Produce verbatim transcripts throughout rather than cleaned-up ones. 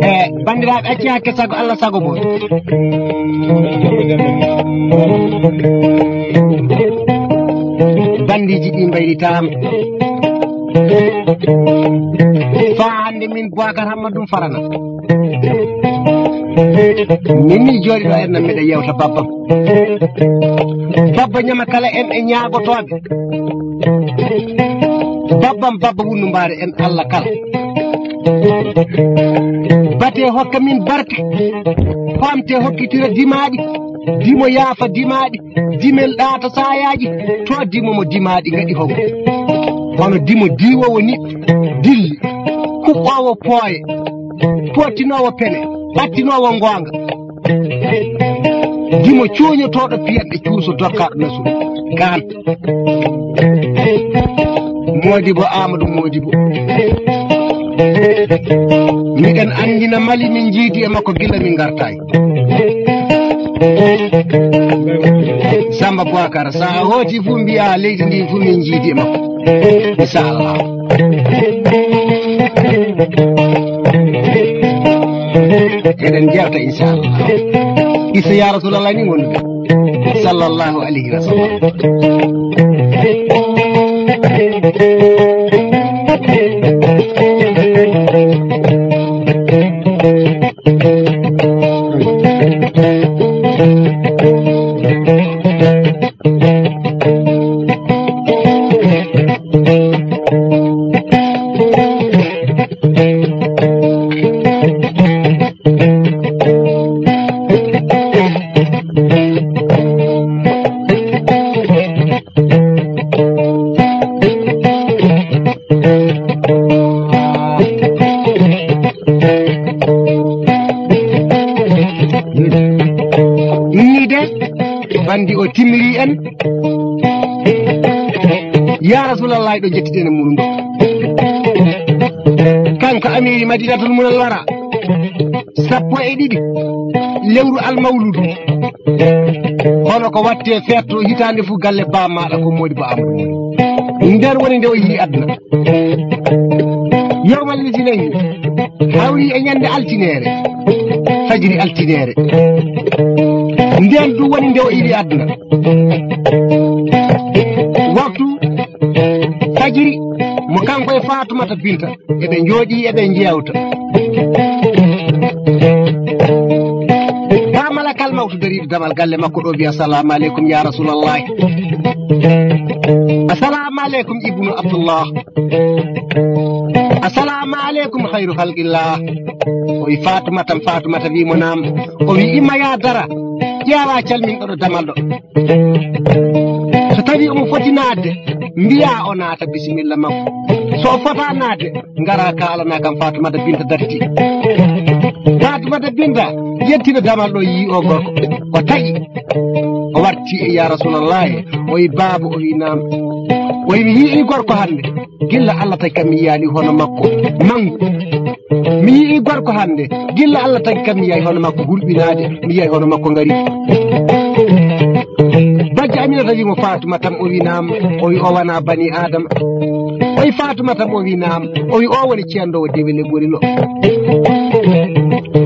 E banndiraaɓe, acci hakke sago, Allah sago boy. Banndiiji ɗi mbaylitaama. Faa hannde min Boakar Hammadou ɗum farana. Min mi jooɗi ɗo enna mbiɗa yewta babbam. Babba ñama kala en e ñaagotooɓe. Babbam babba wunnu mbaare en Allah kala. Bate hokka min barke. Pamte hokkitira dimaaɗi. Dimo yaafa dimaaɗi. Dimel ɗaata saayaaji. To dimo mo dimaaɗi ngaɗi hongo. Hono dimo diwoowo niɓɓe. Dilli. Kuɓɓoowo pooye. Pottinoowo pene. Ɓattinoowo ngoonga. Dimo cuuñotooɗo piyanɗe cuuso dokkaaɗo nasul. Kaan. Moodibo Amadou Moodibo. Miɗen anndina Mali min njiidi e makko gila min ngartaay. Samba Boakar, so a hooti fof mbiya leydi ndi fof min njiidi e makko. Inchallah. Eɗen jeewta inchallah. Isa ya Rasulallah ni wondude. Sallallahu alayhi wa sallam. Inni de, bandi o timmiri en. Ya Rasulallah, ɗo jettiden e muɗum ɗo. Kanko amiri Madinatul Munawwara, sappo e ɗiɗi lewru Almawludu. Hono ko watte feetto hitaande fof galle ba maɗa ko Moodibo Amadou Moodi. Nder woni nde o yi'i aduna. Yowmal litinayi hawri e ñande altineere, fajiri altineere. Nden ɗum woni nde o iwi aduna. Waktu fajiri mo kanko e Fatumata Binta eɓe njooɗi eɓe njeewta. Ba malakal mawtu dariiɗo damal galle makko ɗo wiya, "Assalamu aleykum ya Rasulallah. Assalamu aleykum Ibnu Abdullah. Assalamu aleykum khayru khalqillah." O wi, "Fatumata, Fatumata," wi mo, "Naam." O wi, "Imma ya dara, ƴeewa calminɗo ɗo damal ɗo. So tawi omo foti naatde, mbiya o naata bisimilla makko. So o fota naatde, ngara kaalana kam Fatumata Binta darti." Fatumata Binta yettina damal ɗo, yii o gorko. O taƴi. O warti e, "Ya Rasulallah." O wi, "Baaba?" O wi, "Naam." O wi, "Mi yii gorko hannde. Gilla Allah tagi kam mi yiyaani hono makko. Mangu. Mi yii gorko hannde. Gilla Allah tagi kam mi yiyaay hono makko hulɓinaade. Mi yiyaay hono makko ngari." Bajjo Aminata wi mo, "Fatumata?" O wi, "Naam." O wi, "O wana bani Adama?" O wi, "Fatumata?" O wi, "Naam." O wi, "O woni ceendoowo dewel e gorilo?"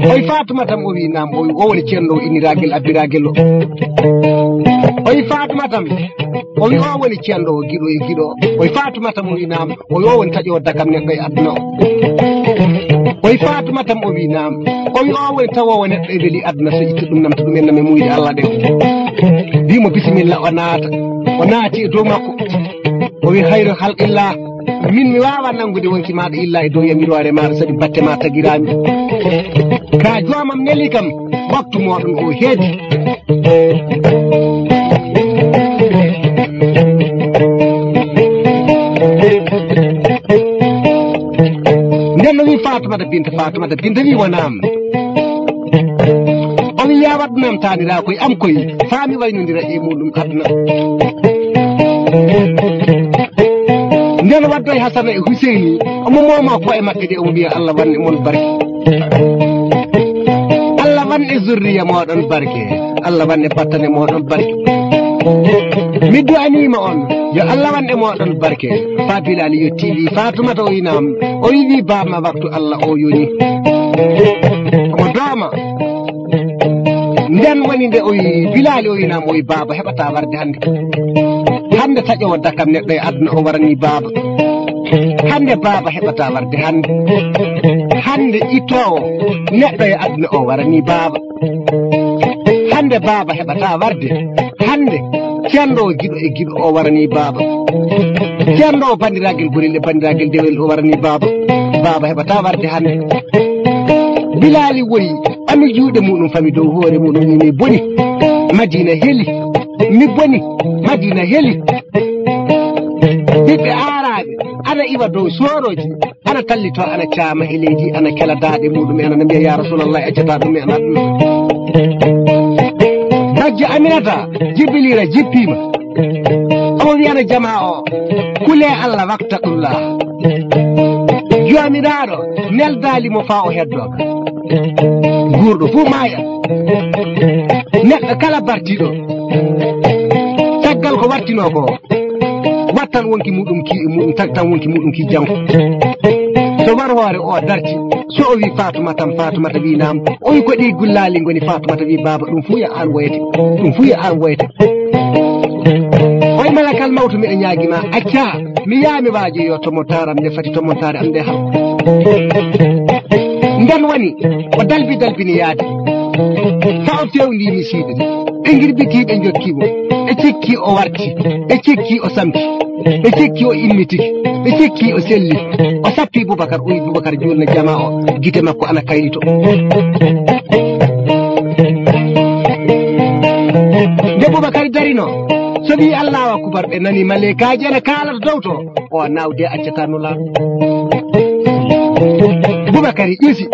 O wi, "Fatumata?" O wi, "Naam." O wi, "O woni ceendoowo inniragel abbiragel o?" O wi, "Fatumata?" O wi, "O woni ceendoowo giɗo e giɗo?" O wi, "Fatumata?" O wi, "Naam." O wi, "O woni taƴoowo dakam neɗɗo e aduna o?" O wi, "Fatumata?" O wi, "Naam." O wi, "O woni tawoowo neɗɗo e weli aduna, so itti ɗum namta ɗum en nam e muyde Allah ɗen?" Wi mo, "Bisimilla, o naata." O naati e dow makko. O wi: "Hayru halqillah, min mi waawaa nanngude wonki maaɗa illa e dow yamiroore maaɗa, sabi batte ma tagiraami. Ka joomam neli kam, waktu mooɗon o heedi." Nden o wi: "Faatumata Binta, Faatumata Binta wi wonaam." O wi: "Yaa waɗ nam taaniraakoy am koy, faa mi waynondira e muɗum aduna." Nden waddoy Hasana e Huseyni, omo mooma ko'e maɓɓe de, omo wiya: "Allah wan e mon barke. Allah wan e zurriya mooɗon barke. Allah wan e battane mooɗon barke. Mi du'aniima on, yo Allah wan e mooɗon barke." Faa Bilaali yottii, wi: "Faatumata o inaam." O wi: "Wi baama waktu Allah o yoni." Omo dooma. Nden woni nde o wi, Bilaali o inaam, o wi: "Baaba heɓataa warde hannde. Hannde taƴoowo dakam neɗɗo e aduna o waranii baaba. Hannde baaba heɓataa warde hannde. Hannde ittoowo neɗɗo e aduna o waranii baaba. Hannde baaba heɓataa warde. Hannde cenɗo giɗo e giɗo o waranii baaba. Cenɗo banndiraagal gorel e banndiraagal dewel o waranii baaba. Baaba heɓataa warde hannde." Bilaali woyi, ɓami juuɗe muɗum, fami dow hoore muɗum, wi: "Mi boni, Madiina heli. Mi boni, Madiina heli." Ɓiɓɓe aaraaɓe ana iwa dow soorooji, ana tallito, ana caama e leydi, ana kela daaɗe muɗum en, ana mbiya: "Ya Rasulallah, accata ɗum en aduna." Bajjo Aminata, Jibiliira jippiima. Omo wiyana jamaa o: "Kulee Allah, wattaqullah. Joomiraaɗo neldaali mo faa o heddoo ka. Guurɗo fuu maaya. Neɗɗo kala bartiiɗo, caggal ko wartinoo ko, wattan wonki muɗum ki, muɗum tagtan wonki muɗum ki janngo." So war hoore o darti, so o wi: "Faatumata am, Faatumata," wi: "Naam." O wi: "Ko ɗi gullaali ngoni?" Faatumata wi: "Baaba, ɗum fuu yo aan woyete. Ɗum fuu yo aan woyete." Oy malakal mawtu, miɗo ñaagi ma, acca mi yaa mi waajoyo to montaare am nde fati, to montaare am nde hal. Nden woni o dalbi dalbini yaade. Fa o fewndi mi siide de. Ɓe ngirbitii, ɓe njokki mo. Ɓe cikki o warti. Ɓe cikki o samti. Ɓe cikki o immitiki. Ɓe cikki o selli. O sappi Bubakar, o wi Bubakar juulna jama o. Gite makko ana kaylito. Nde Bubakari darino, so wi Allahu Akbar, ɓe nani maleykaaji ana kaalata dow to, o nawde accata Nulaaɗo. Bubakari ƴusi,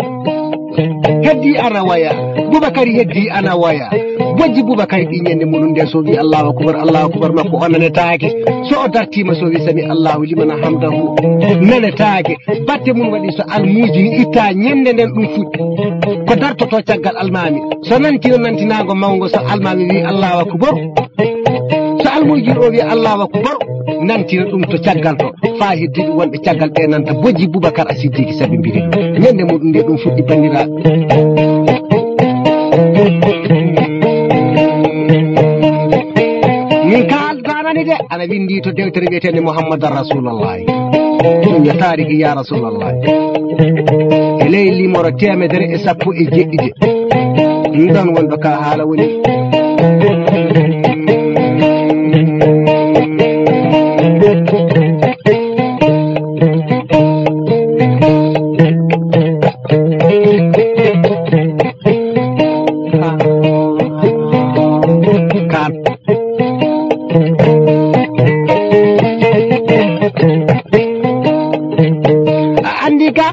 heddi ana waya. Bubakari heddi ana waya. Bojji Bubakari ɗi ñande muɗum nde, so wi Allahu Akbar, Allahu Akbar makko o nanetaake. So o dartiima, so wi sami Allahu liman hamdahu, nanetaake. Batte mum waɗi so almuuji itta ñande nden ɗum fuɗɗi. Ko dartoto caggal almaami. So nantina nantinaango mawngo, so almaami wi Allahu Akbar, so almuuji o wi Allahu Akbar, nantina ɗum to caggal to. Faa heddi ɗum wonɓe caggal ɓe nanta bojji Bubakar a Siddiqi sabi mbiri ɗum. Ñande muɗum nde ɗum fuɗɗi banndiraaɓe. Min kaal danani de, ana windi to dewtere wiyeteende Muhammadan Rasulullahi. Ɗum yo taariki ya Rasulullahi. E ley limoro teemedere e sappo e jeɗɗi de. Ɗum ɗon wonɗo ka haala woni. Kaan. A anndi ka?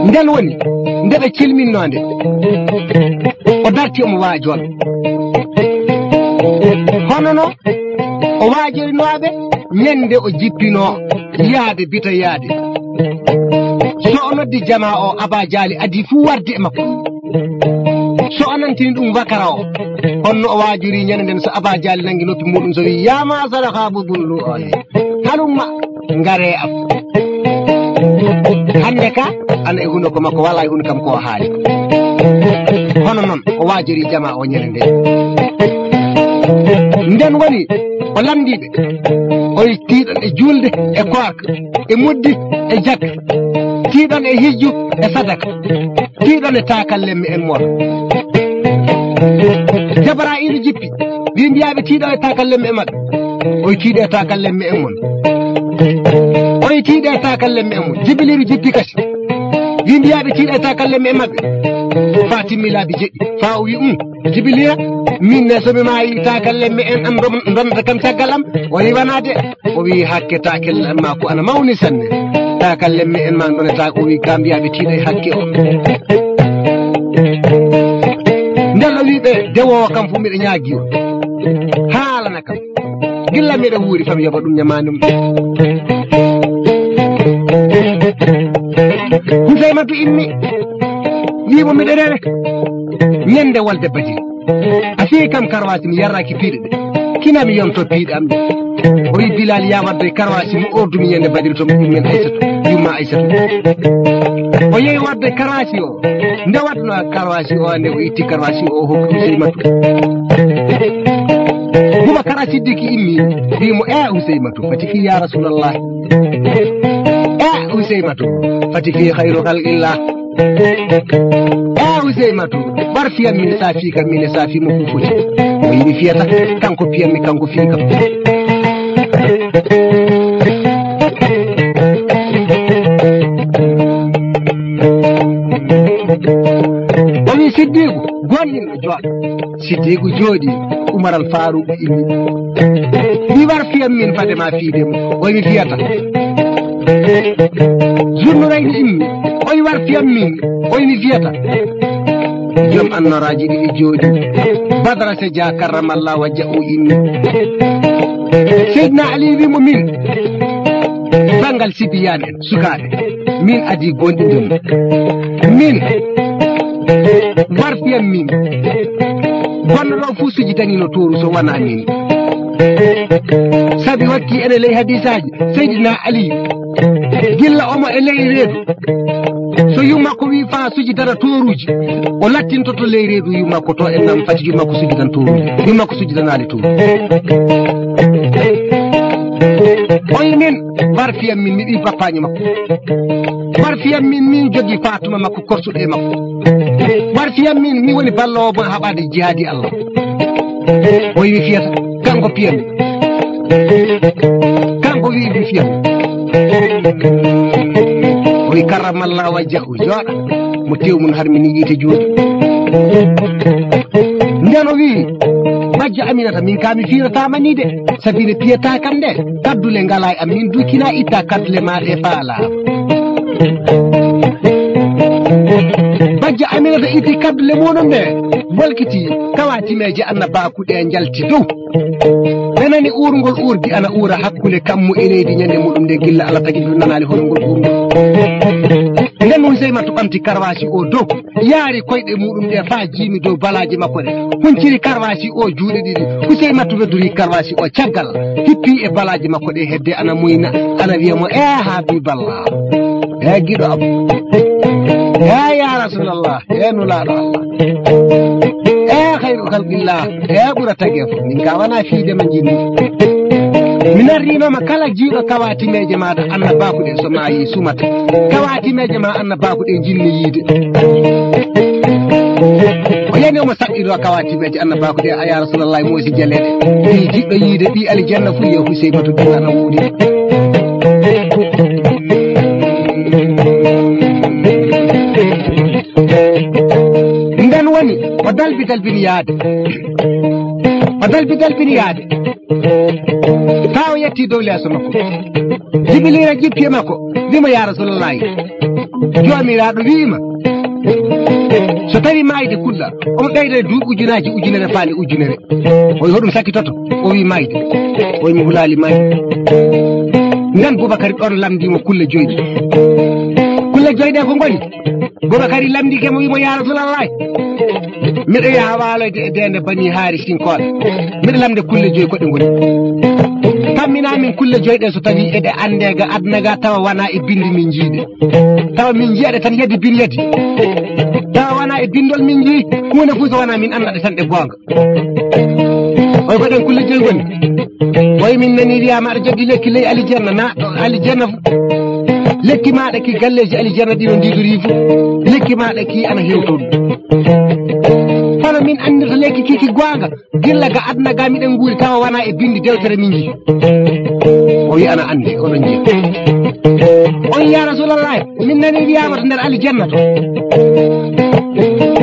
Nden woni nde ɓe cilminnoonde. O darti omo waajono. Hono no o waajorinooɓe ñande o jippinoo yaade bita yaade. So o noddi jamaa o, Aba Jaali adii fuu warde e makko. So o nantini ɗum wakara o, honno o waajori ñande nden, so Aba Jaali nangi noppi muɗum, so wi: "Ya ma'shara Kaabu bun Lu'ay, halumma, ngaree am." Hannde ka, ana e hunoko makko, wala e hunukam ko o haali. Hono non, o waajori jamaa o ñande nden. Nden woni, o lamndii ɓe, o wi: "Tiiɗon e juulde, e koorka, e muddi, e jakka. Tiiɗon e hijju, e sadaka. Tiiɗon e taakallemme en mooɗon." Jabra'iilu jippi, wi: "Mbiyaa ɓe tiiɗon e taakallemme en maɓɓe." Oy tiiɗe taakallemme en mon. Oy tiiɗe taakallemme en mon. Jibiliiru jippi kasi. Wi mbiyaaɓe tiiɗe taakallemme en maɓɓe. Faa timmi laabi jeɗɗi. Faa o wi, "Um, Jibiliira, min ne so mi maayi taakallemme en am ndon-, ndonnata kam caggal am?" O wi, "Wanaa de." O wi, "Hakke taakallemme ma ko ana mawni sanne. Taakallemme en ma ndonata." O wi, "Ka mbiyaaɓe tiiɗe hakke o." Nden o wi ɓe, "Dewoowo kam fu miɗo ñaagi on. Haalana kam. Gilla miɗo wuuri fam yoɓa ɗum ñamaande mum." Huseymatu immi. Wi mo, "Miɗo rewe. Ñande wolde Badiri. A fii kam karwaasi mi yarraaki piiɗe ɗe. Kina mi yonto piiɗe am ɗe." O wi Bilal, "Ya wadde karwaasi mo ordumi ñande Badiri to mo ummen Aysatu. Yumma Aysatu." O yehi wadde karwaasi o. Nde waɗno karwaasi o, nde o itti karwaasi o, o hokki Huseymatu. Bubakar Siddiqi immi, wi mo, "E Huseymatu, fati fii ya Rasulallah. E Huseymatu, fati fii khayru khalqillah. E Huseymatu, bar fiyam min saafi kam, min e saafi mo fof foti." O yimi fiyata, kanko piyam mi, kanko fii kam. O wi Siddiqu, gonɗinɗo jooɗo. Siddiqu jooɗi, Umar al Faruq immi. Mi war fiyam min fade ma fiide mo. O wi mi fiyata. Zunnurayni immi. O wi war fiyam min. O wi mi fiyata. Joom annoraaji ɗiɗi jooɗi. Badara Seja karramallahu wajhahu immi. Seydina Ali wi mo min. Bangal sibiyan en, sukaaɓe. Min adi gonɗinde mo. Min. War fiyam min. Gonɗo ɗo fuu sujidaniino tooru so wonaa min. Sabi wakki ene ley hadisaaji, Seydina Ali. Gilla omo e ley reedu. So yumma ko wi faa sujidana tooruuji, o lattintoto ley reedu yumma ko to en nam fati yumma ko sujidan tooruuji. Yumma ko sujidanaali tooru. O yi min, war fiyam min, mi ɓii bappaanyo makko. War fiyam min, min jogi Faatuma makko, korsuɗo e makko. War fiyam min, mi woni balloowo mo haɓaade jihaadi Allah. O yi mi fiyata, kanko piyam mi. Kanko wi mi fiyam. O yi karramallahu wajhahu, jooɗa. Mo tew mun har mini yiite jooɗi. Nden o wi, "Bajjo Aminata, min ka mi fiirataama ni de. Sabi ne piyata kam de. Kaddule ngala e am, min du kina itta kaddule ma ɗe faala." Bajjo Aminata itti kaddule muɗum ɗe, bolkiti, kawa timeeje annabaaku ɗe njalti dow. Ɓe nani uurngol uurdi ana uura hakkunde kammu e leydi ñande muɗum nde, gilla Allah tagi ɗum nanaali hono ngol uurngol. Nden Huseymatu ɓamti karwaasi o dow. Yaari koyɗe muɗum ɗe faa jiimi dow balaaje makko ɗe. Hunciri karwaasi o juuɗe ɗiɗi. Huseymatu weddori karwaasi o caggal. Hippi e balaaje makko ɗe hedde ana muyna, ana wiya mo, "E Habiballah. E giɗo am. E ya Rasulallah. E nulaaɗo Allah. E khayru khalqillah. E ɓura tagee fof. Min ka wona fiide ma jinni. Mi narrinooma kala jiiɗo kawatimeeje maaɗa annabaaku ɗe so maayi sumata. Kawatimeeje ma annabaaku ɗe jinni yiide." O yani omo saɗɗiro kawatimeeje annabaaku ɗe, "A ya Rasulallah, moosi jaleeɗe. Ɓii jiɗɗo yiide ɓii aljanna fuu yo Huseymatu ɗum ana wuuri." Nden woni o dalbi dalbini yaade. O dalbi dalbini yaade. Taa o yetti dow leeso makko. Jibiliira jippi e makko, wimo, "Ya Rasulallahi, Joomiraaɗo wi'ima, so tawi maayde kulla, omo ɓeyda e duuɓi ujunaaji ujunere faale ujunere." O wi, "Hoɗum sakitoto?" O wi, "Maayde." O wi, "Mi hulaali maayde." Nden Bubakari ɗon lamndimo kulle joyɗe. Kulle joyɗe ko ngoni? Bubakari lamndike mo, wimo, "Ya Rasulallahi, miɗo yaha waaloyde e deende Bani Haarisinkooɓe. Miɗo lamnde kulle joyi ko ɗe ngoni. Pamminaa min kulle joyi ɗe so tawii eɗe anndee ga aduna ga tawa wanaa e binndi min njiiɗe. Tawa min njiyaɗe tan yadi bin yadi. Tawa wanaa e binndol min njii, huunde fuu so wanaa min annda ɗe tan ɗe goonga." Oy ko ɗen kulle joyi ngoni? Oy min nani wiyaama aɗa jogii lekki ley alijanna, na ɗo alijanna fu. Lekki maaɗa ki galleeji alijanna ɗi no ndiidorii fu. Lekki maaɗa ki ana hewtoɗum. Hono Min anndirta lekki kiki goonga. Gilla ga aduna ga miɗen nguuri tawa wona e bindi dewtere min nji. O wi ana anndi, oɗon nji. O wi ya Rasulallah, min nani wiyama to nder aljanna to.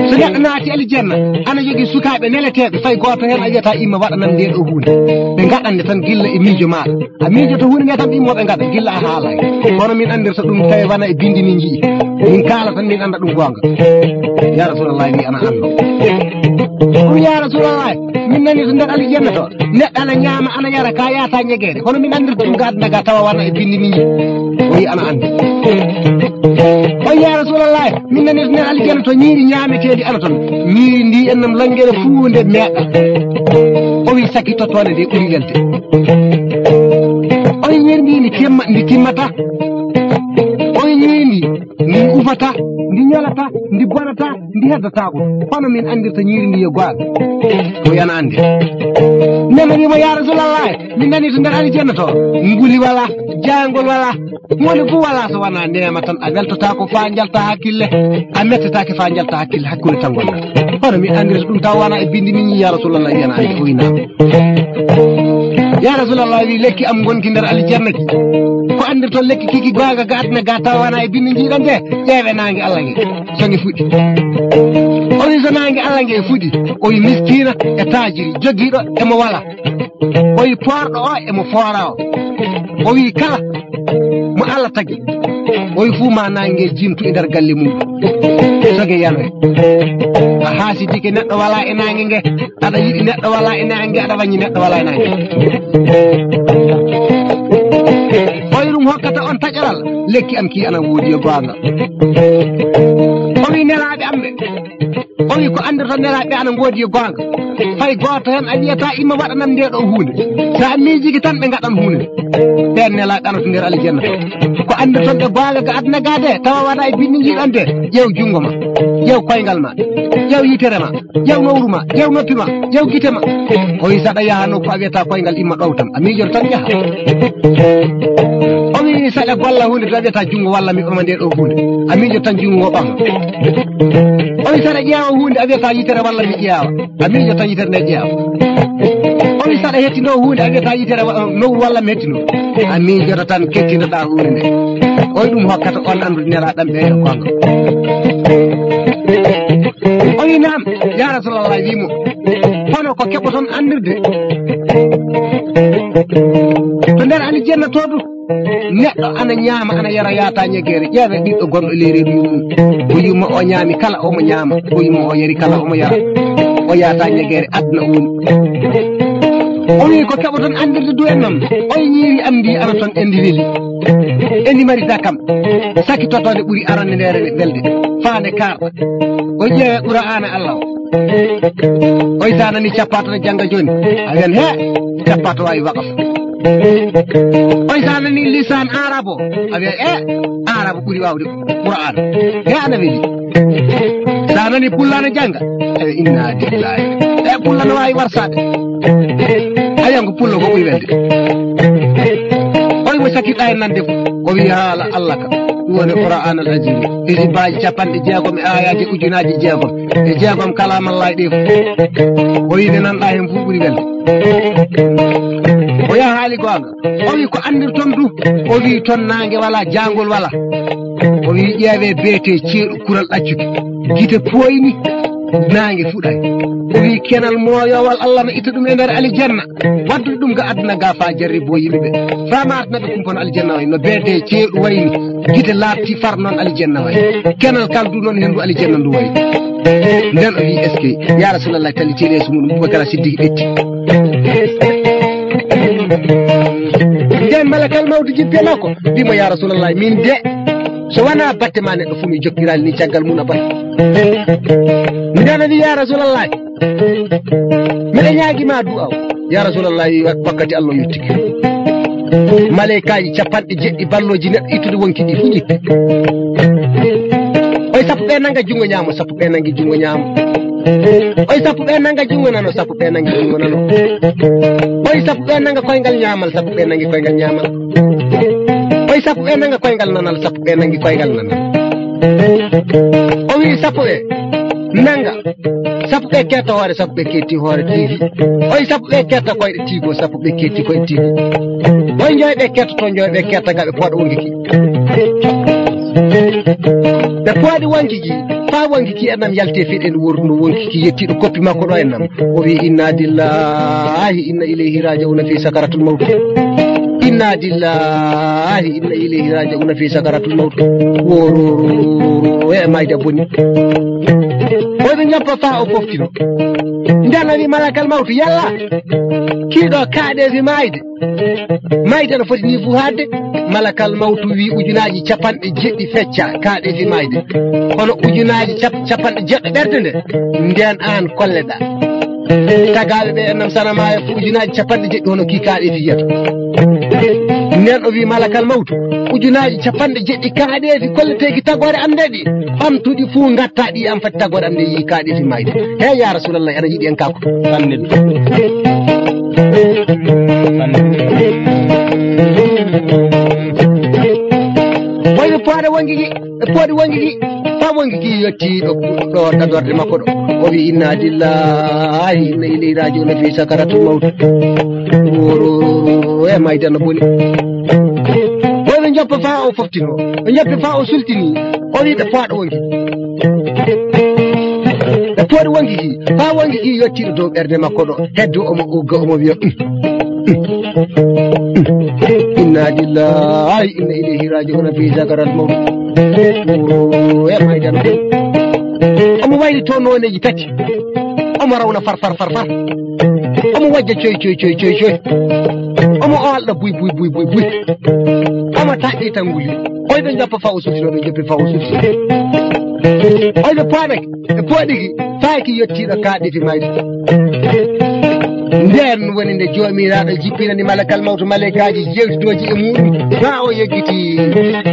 So neɗɗo naati aljanna, ana jogii sukaaɓe neleteeɓe, fay gooto heen a wiyata imma waɗanam nde ɗo huunde. Ɓe ngaɗande tan gilla e miijo maaɗa. A miijoto huunde nde tan immo ɓe ngaɗa gilla a haalay. Kono min anndirta ɗum tawi wona e bindi min nji. Min kaala tan min annda ɗum goonga. Ya Rasulallah wi ana anndo. Ɗum ya Rasulallah, min nani to nder aljanna to. Neɗɗo ana ñaama, ana yara, ka yaata ñegeere. Kono min anndirta ɗum ga aduna ga tawa wona e bindi min nji. O wi ana anndi. O wi ya Rasulallah, min nani to nder aljanna to ñiiri ñaameteeɗi ana ton. Ñiiri ndi en nam langere fuu nde meeɗa. O wi sakki tottoonde nde ɓuri welde. O wi ñiiri ndi ndi timma, ndi timmata. O wi ñiiri ndi, ndi ufata, ndi ñolata, ndi bonata, ndi heddataako. Hono min anndirta ñiiri ndi yo goonga. O wi ana anndi. Neema wi mo ya Rasulallah, min nani to nder aljanna to. Nguli wala, jaangol wala. Huunde fof wala so wona neema tan, a weltotaako faa njalta hakkille, a mettetaake faa njalta hakkille hakkunde tan ngonɗa. Hono min anndirta ɗum taw wona e bindi min ya Rasulallah wi ana anndi o wi naam. Ya Rasulallah wi lekki am ngonki nder aljanna ki. Ko anndirton lekki kiki goonga ga aduna ga taw wona e bindi njiɗon de, ƴeewe naange Allah nge. So nge fuɗi. O wi so naange Allah nge fuɗi, o wi miskiina e taajiri, jogiiɗo e mo wala. O wi poorɗo o e mo foora o. O wi kala mo Allah tagi. O wi fuu ma naange jimtu e nder galle mum. Soge yanoy. A haasidike neɗɗo wala e naange nge. Aɗa yiɗi neɗɗo wala e naange nge, aɗa wañi neɗɗo wala e naange. O wi ɗum hokkata on taƴoral. Lekki am ki ana woodi yo goonga. O wi nelaaɓe am ɓe. O wi ko anndirta nelaaɓe ana ngoodi e goonga. Fay gooto heen a wiyata imma waɗanam nde ɗo huunde. So a miijike tan ɓe ngaɗan huunde. Ɓeen nelaaɓe ana to nder aljanna to. Ko anndirton ɓe goonga ga aduna ga de, tawa wona e binndi njiɗan de. Ƴeew junngo ma. Ƴeew koyngal ma. Ƴeew yitere ma. Ƴeew nowru ma. Ƴeew noppi ma. Ƴeew gite ma. O wi saɗa yaha nokku a wiyata koyngal imma ɗowtam. A miijoto tan yaha. O wi saɗa golla huunde to a wiyata junngo walla mi ɓama nde ɗo huunde. A miijoto tan junngo ngo ɓama. O wi saɗa ƴeewa huunde a wiyata yitere walla mi ƴeewa. A miijoto tan yitere nde ƴeewa. O wi saɗa hettino huunde a wiyata yitere wa-, nowru walla mi hettino. A miijoto tan kettindoɗa huunde nde. O wi ɗum hokkata on anndude nelaaɗam ɓe e goonga. O wi naam, ya Rasulallah, wi mo. Kono ko keɓoton anndirde. To nder aljanna to du, neɗɗo ana ñaama, ana yara, yaata ñegeere. Ƴeewe ɓiɗɗo gonɗo ley reedu yummum. Ko yumma o ñaami kala omo ñaama. Ko yumma o yari kala omo yara. O yaata ñegeere aduna o woni. O wi ko keɓoton anndirde du en noon. Oy ñiiri am ndi ana toon endi weli. Endi mari dakam. Saki totoonde ɓuri arande ndeere welde. Faande kaarɗa. O ƴeewe Qur'aana Allah o. Oy sa nani cappato ne jannga jooni. A wiyan he cappato waawi waqaf. Oy sa nani lisan arabo. A wiyan e arabo ɓuri waawde Qur'aana. He ana weli. Sa nani pullo ana jannga. E inna lillahi. E pullo no waawi warsaade. A wiyan ko pullo ko ɓuri welde. Oy mo sakkiɗa e nande fof. O wi haala Allah ka. Ɗum woni Qur'aan al Aziim. Hizibaaji capanɗe jeegom e aayaaji ujunaaji jeegom. E jeegom kalaamallaahi ɗi fof. O wi nde nanɗa heen fof ɓuri welde. O yaha haali goonga. O wi ko anndirton du. O wi toon naange wala, jaangol wala. O wi ƴeewe beete ceeɗu kural ɗaccude. Gite pooyni, naange fuɗay. O wi kenal mooyowal Allah no itta ɗum e nder aljanna. Waddude ɗum ga aduna ga fa jarribo yimɓe ɓe. Fa maatana ɓe kumpano aljanna way no beete ceeɗu wayni. Gite laaɓti far noon aljanna way. Kenal kal du noon henndu aljanna ndu way. Nden o wi est-ce que ya Rasulallah talli tele so muɗum Bubakar Siddiq ɓetti. Nden malakal mawti jippi e makko. Wimo ya Rasulallah min de so wona batte ma neɗɗo fuu mi jokkirali ni caggal mum a bat. Nden o wi ya Rasulallah. Miɗa ñaagi ma du'aw. Ya Rasulallah, wakkati Allah yottike. Maleykaaji capanɗe jeɗɗi balloji neɗɗo ittude wonki ɗi fu ƴitte. Oy sappo ɓe nanga junngo ñaamo, sappo ɓe nangi junngo ñaamo. Oy sappo ɓe nanga junngo nano, sappo ɓe nangi junngo nano. Oy sappo ɓe nanga koyngal ñaamal, sappo ɓe nangi koyngal ñaamal. Oy sappo ɓe nanga koyngal nanal, sappo ɓe nangi koyngal nanal. O wi sappo ɓe. Nanga. Sappo ɓe ketta hoore, sappo ɓe ketti hoore tiifi. Oy sappo ɓe ketta koyɗe tiigo, sappo ɓe ketti koyɗe tiigo. Oy njoy ɓe ketta to njoy ɓe ketta gaɓe pooɗa wonki ki. Ɓe pooɗi wonki ki, faa wonki ki en nam yalti e fiɗe ndu wordu ndu wonki ki yettiiɗo koppi makko ɗo en nam. O wi inna lillahi inna ilayhi raji'una fi sakaratul mawt. Inna lillahi inna ilayhi raji'una fi sakaratul mawt. Wororo e mayde boni. Oy ɓe njoppa faa o foftino. Nden o wi malakal mawtu yalla. Kiiɗo kaaɗe fi mayde. Mayde no foti ni fuu haadde. Malakal mawtu wi ujunaaji capanɗe jeɗɗi fecca kaaɗe fi mayde. Kono ujunaaji cap-, capanɗe jeɗɗo ɓerde nde. Nden aan kolleɗa. Tagaaɓe ɓe en nam sana maayo fuu ujunaaji capanɗe jeɗɗi hono kii kaaɗe fi yiyata. Nden o wi malakal mawtu. Ujunaaji capanɗe jeɗɗi kaaɗe fi kolleteeki tagoore am nde ɗi. Ɓamtuɗi fuu ngatta ɗi am fati tagoore am nde yii kaaɗe fi mayde. He ya Rasulallah, ana yiɗi en kaako. Sanne. Sanne. Wayno pooɗa wonki ki, e pooɗi wonki ki, faa wonki ki yetti ɗo, ɗo tagorde makko ɗo. O wi inna lillahi inna ilayhi raji'un fi sakaratul mawt. Woro e mayde no boni. Wayno njoppa faa o foftino, o njoppi faa o sultini, o wi ɓe pooɗa wonki. Ɓe pooɗi wonki ki, faa wonki ki yottiiɗo dow ɓernde makko ɗo. Heddo omo ugga, omo wiya, "Mm, mm, mm, mm. Inna lillahi, inna ilayhi raji'un fi sakaratul mawt." O e maydana. Omo wayli to nooneeji tati. Omo rawna far, far, far, far. Omo wajja coy, coy, coy, coy, coy. Omo oolɗa buy, buy, buy, buy, buy. Omo taƴƴi tanguli. Oyɓe njoppa faa o suusi, oyɓe njoppi faa o suusi. Oyɓe pooɗake, ɓe pooɗiki, faaki yottiiɗo kaaɗifi mayde. Ndeen woni nde Joomiraaɗo jippinani malakal mawtu malaykaaji jeewtidooji e muuɗum, faa o yeggiti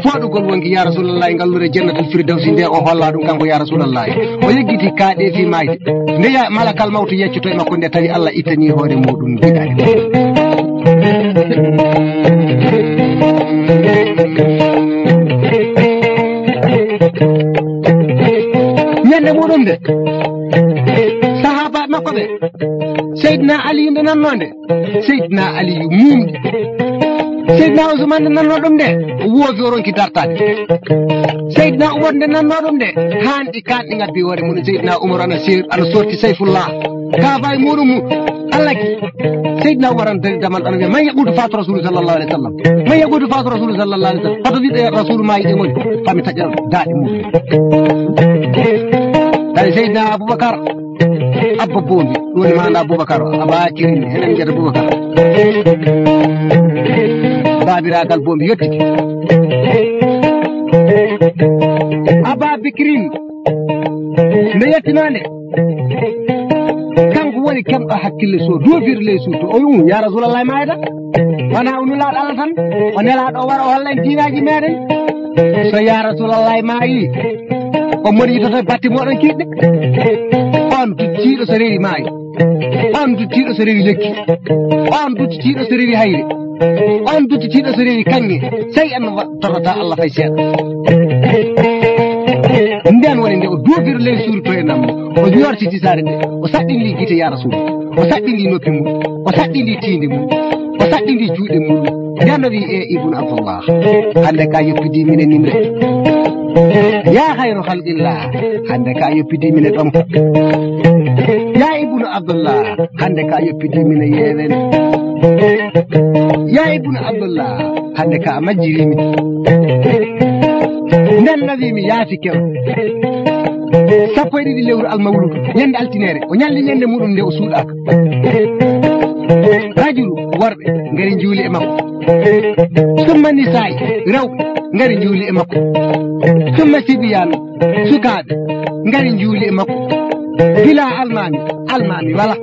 fooɗugol wonki, yaa Rasuulallahi, ngallure Jannatul Firdawsi nde o holla ɗum kanko, yaa Rasuulallahi. O yeggiti kaaɗeefi mayde. Nde ya-, malakal mawtu yeccoto e makko nde tawi Allah ittani hoore muuɗum giɗaɗe. Ñande muuɗum nde, sahaabaaɓe makko ɓe, Seydina Ali nde nannoo nde, Seydina Aliyu muumɗi. Seydina Usmaan nde nannoo ɗum nde, o woofi, o ronki dartaade. Seydina Umar nde nannoo ɗum nde, haanɗi kaanɗi ngaddi hoore mum. Seydina Umar ana seer-, ana sorti Sayfullah. Kaafa e muuɗum mum. Allah ki. Seydina Umar ana dari damal ana wiya, "Man yaquudu faatu Rasuulu sallallahu alayhi wa sallam? Man yaquudu faatu Rasuulu sallallahu alayhi wa sallam?" Hoto wiɓe Rasuulu maayi ɗe ngoni. Fami taƴƴa daaɗe mum. Dari Seydina Abubakar. Abba Boombi, ɗum woni maana Abubakar, Aba Kirin, enen mbiyata Abubakar. Baabiraagal Boombi yettike. Aba Bikirin, nde yettinaa nde, kanko woni kemɗo hakkille so doofir ley suuto. O wi, "Um, yaa Rasuulallahi, maayata." Wonaa o nulaaɗo Allah tan, o nelaaɗo o wara o holla en diinaaji meeɗen. So yaa Rasuulallahi maayi, o moni yitoto e batte mooɗon kiiɗɗe. On duttiiɗo so rewi maayo. On duttiiɗo so rewi lekki. On duttiiɗo so rewi hayre. On duttiiɗo so rewi kaŋŋe. Sey en wa-, torrata Allah fay seeɗa. Nden woni nde o duufiri ley suudu to e nammo. O yortiti saare nde. O saɗɗini gite yaa Rasuulu. O saɗɗini noppi mum. O saɗɗini tiinde mum. O saɗɗini juuɗe mum. Nden o wi, "E Ibnu Abdullah, hannde ka yoppidi min e nimre. Yaa khayru khalqillah, hannde ka yoppidi min e ɗomka. Yaa Ibnu Abdullah, hannde ka yoppidi min e yeewen. Yaa Ibnu Abdullah, hannde ka majjirimi." Nden nawimi yaafi kew. Sappo e ɗiɗi lewru almawludu, ñande altineere, o ñalli ñande muɗum nde o suuɗaaka. Rajulu, worɓe, ngari njuuli e makko. Summa nisaa'i, rewɓe, ngari njuuli e makko. Summa sibiyaan, sukaaɓe, ngari njuuli e makko. Bilaa almaami, almaami wala.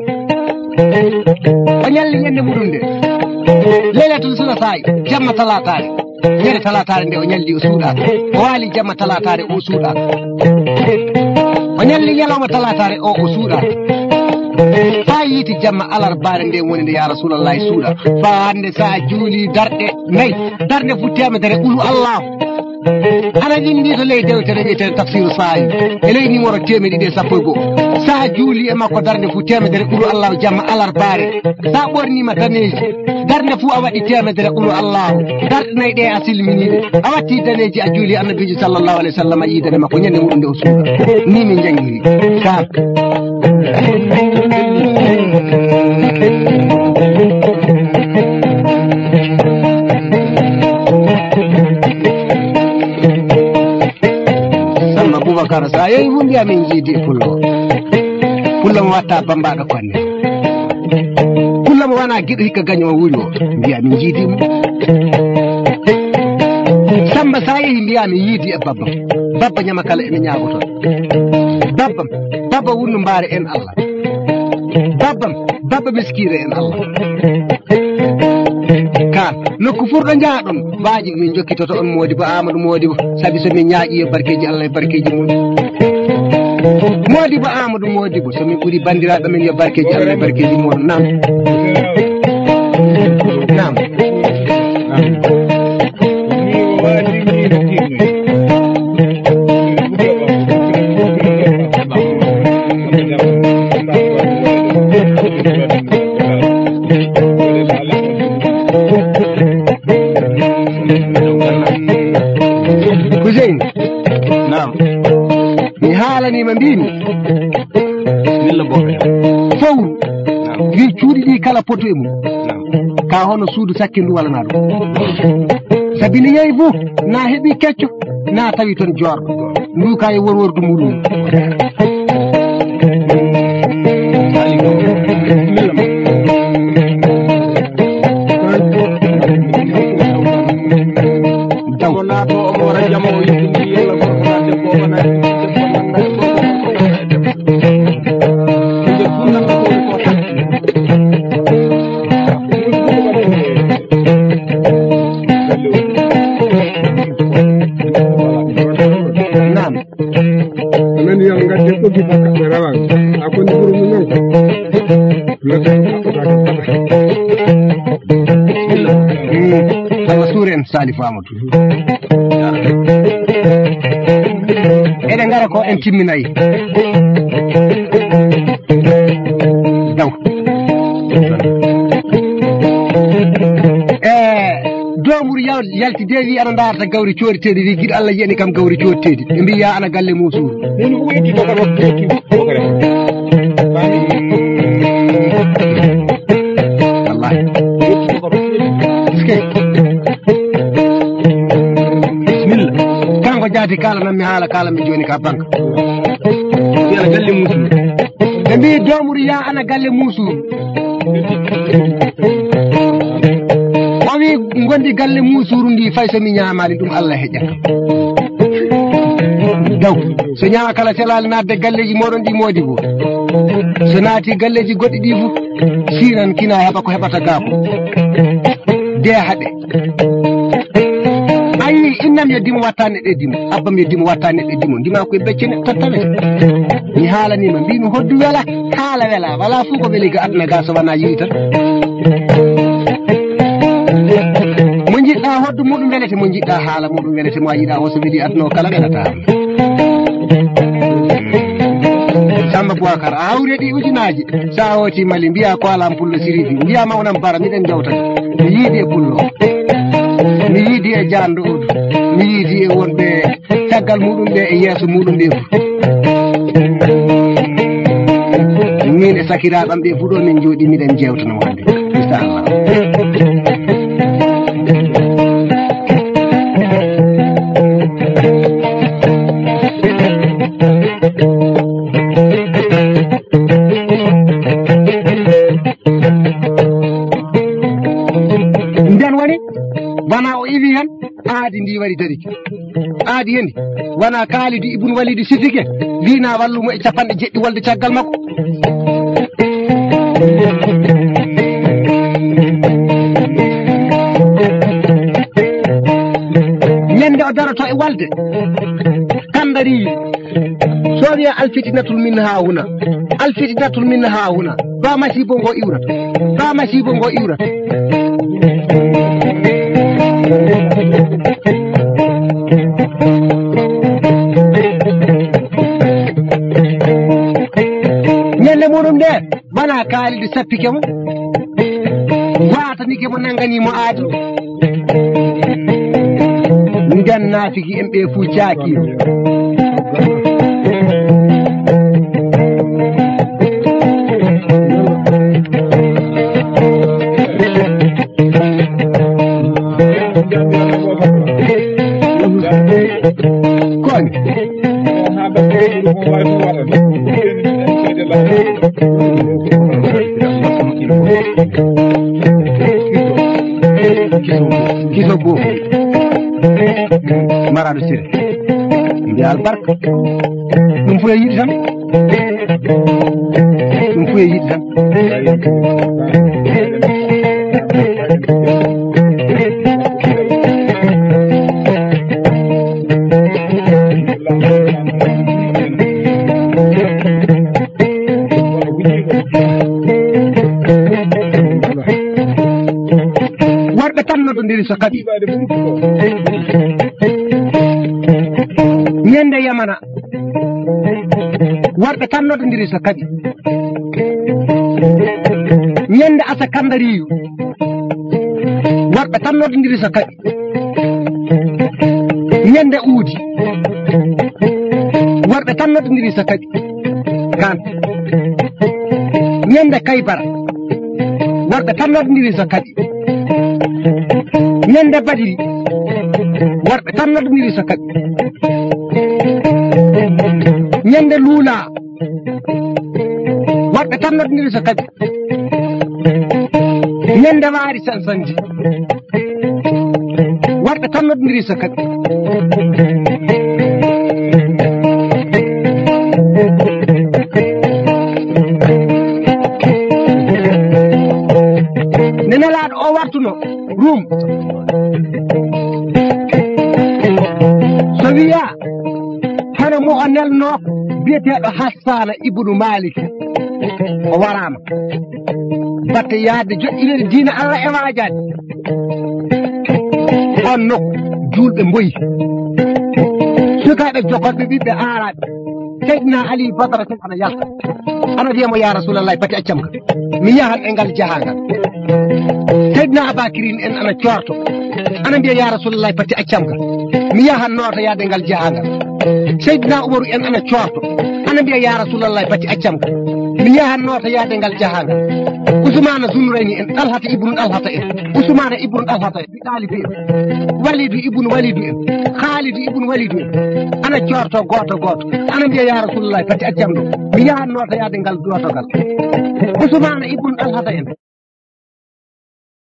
O ñalli ñande muɗum nde. Leylatul sulasaa'i, jamma talaataare. Ñande talaataare nde o ñalli o suuɗaaka. O waali jamma talaataare o suuɗaaka. O ñalli ñalawma talaataare o, o suuɗaaka. Faa yiiti jamma alarbaare nde woni nde, yaa Rasuulallahi, suuɗa. Faa hannde so a juuli darɗe nay, darnde fu teemedere, qulu Allahu. Ana winndi to ley dewtere wiyeteende Tafsiru Saawi, e ley numéro teemedde ɗiɗi e sappo e go'o. Sa juuli e makko darnde fuu teemedere qulu Allahu jamma alarbaare. Sa ɓorniima daneeji, darnde fuu a waɗi teemedere qulu Allahu. Darɗe nayi ɗe a silminii ɗe. A watti daneeji a juuli Annabiijo sallallahu alayhi wa sallam, a yiidere makko ñande muɗum nde o suuɗa. Ni min njanngiri. Ka Samba Boubacar, sa yehi fu mbiya min jiidi e pullo. Pullo mo watta bambaɗo konne. Pullo mo wana giɗo hikka gaño o wuri o. Mbiya min jiidi mo. Samba sa yehi mbiya min yiidi e babba. Babba ñama kala ene ñaagoto. Babba, babba wunno mbaare en Allah. Babbam, babba miskiire en Allah. Ka nokku furɗo njaaɗon, waaji min jokkitoto on Moodibo Amadou Moodibo, sabi so min ñaaƴi yo barkeeji Allah e barkeeji mum. Moodibo Amadou Moodibo, so min ɓuri banndiraaɓe men yo barkeeji Allah e barkeeji mum. Naam. Naam. Hussein. Naam. Mi haalaniima mbiimi. Milla boka. Fowru. Naam. Wi cuuɗi ɗi kala poto e mum. Naam. Ka hono suudu sakkindu wala na ɗum. Sabi ni yehi fof na heɓi kecco na tawi toon joorɗo. Ndu ka e worwordu muɗum. Daw. Debbo naato omo wara jama o yiɗi ni yalla gorko na debbo o na debbo nanda e gorko na debbo. Inde fu nanda ko ko tan. Naam. Amen yo ngadde ɓoggi bakka ɓe rawan. A koni ɓuru mum non. Lotte ko ɓaɗa. Awa suren Salif Amadou. Eɗen ngara ko en timminayi. Daw. E doomuru yaw- yalti de wi ana ndaarta gawri cooriteedi, wi giɗo Allah yiyani kam gawri cooriteedi. Ɓe mbi ya ana galle musuuru. Min ko waydi ko ko Wallahi. Est-ce que? Bismillah. Kanko jaati kala nan mi haala kala mi joni ka banka. Yana galle musuuru. Ɓe mbi doomuru ya ana galle musuuru. O wi gondi galle musuuru ndi fay so mi ñaamaali ɗum Allah heƴat. Daw. So ñaama kala selaali naatde galleeji mooɗon ɗi moodi fof. So naati galleeji goɗɗi ɗi fof, sinan kina heɓa ko heɓata gaako. De haɗe. Ayi, innam yo dimo watta neɗɗo e dimo. Abbam yo dimo watta neɗɗo e dimo. Ndima koye becce neɗɗo tan tawete. Mi haalaniima, mbimi hoddu wela, haala wela. Wala fof ko weli ga aduna ga so wona yiita. Mo jiɗɗa hoddu muɗum welete, mo jiɗɗa haala muɗum welete, mo a yiɗa o so weli aduna o kala welata. Samba Boubacar, a hawri e ɗi ujunaaji. Sa hooti Mali, mbiya ko alam pullo siridi, mbiya mawnam bara, miɗen jawta. Mi yiidi e pullo. Mi yiidi e jando odu. Mi yiidi e wonɓe caggal muɗum ɓe e yeeso muɗum ɓe fof. Min e sakiraaɓam ɓe fof ɗo min jooɗi miɗen jewtano hannde. Inchallah. Nden woni, wona o iwi hen, aadi ndi wari dariki. Aadi hendi, wona Kaalidi Ibn Walidi Sifike, wina wallumo e capanɗe jeɗɗi wolde caggal makko. Ñande o daroto e walde, kandari, so wiya alfitinatul min ha huna, alfitinatul min ha huna, ba masibo ngo iwrata, ba masibo ngo iwrata. Ñande muɗum nde, bana Kaalidi sappike mo, watanike mo, nangani mo aadi. Nden naafiki en ɓe fuu caaki. Kon. Kiso bo. Maraɗo sire. Mbiya albarka. Ɗum fof e yiɗi tan. Ɗum fof e yiɗi tan. Worɓe tan noddondiri so kaɓi. Ñande Yamana, worɓe tan noddondiri so kaɓi. Ñande Asa Kandariyu, worɓe tan noddondiri so kaɓi. Ñande Uudi, worɓe tan noddondiri so kaɓi. Kan. Ñande Kaybara, worɓe tan noddondiri so kaɓi. Ñande Badiri, worɓe tan noddondiri so kaɓi. Ñande Luula, worɓe tan noddondiri so kaɓi. Ñande Waari Sansanji, worɓe tan noddondiri so kaɓi. Nde Nelaaɗo o wartuno Rum, so wiya hono mo o nelno biyeteeɗo Hassaana ibnu Malik, o waraama. Batte yaade joƴƴineede diina Allah e waajaade. On nokku, juulɓe mboyi. Sukaaɓe jokolɓe, ɓiɓɓe aaraaɓe. Seydina Ali Badara Seyd ana yalta. Ana wiya mo, "Ya Rasulallah, pati accam ka. Mi yahan e ngal jahangal." Seydina Abakirin en ana coorto. Ana mbiya, "Ya Rasulallah, pati accam ka. Mi yahan noota yaade ngal jahangal." Seydina Umaru en ana coorto. Ana mbiya, "Ya Rasulallah, pati accam ka. Mi yahan noota yaade ngal jahangal." Usmaana Zunurayni en, Dalhata ibnu Dalhata en. Usmaana ibnu Dalhata en. Ɗaalibi en, Walidu ibnu Walidu en, Khaalidu ibnu Walidu en, ana coorto gooto gooto, ana mbiya, "Ya Rasuulullaahi, pati accam ɗo, mi yahan nootoyaade ngal dootogal." Usmaana ibnu Ɗalhata en,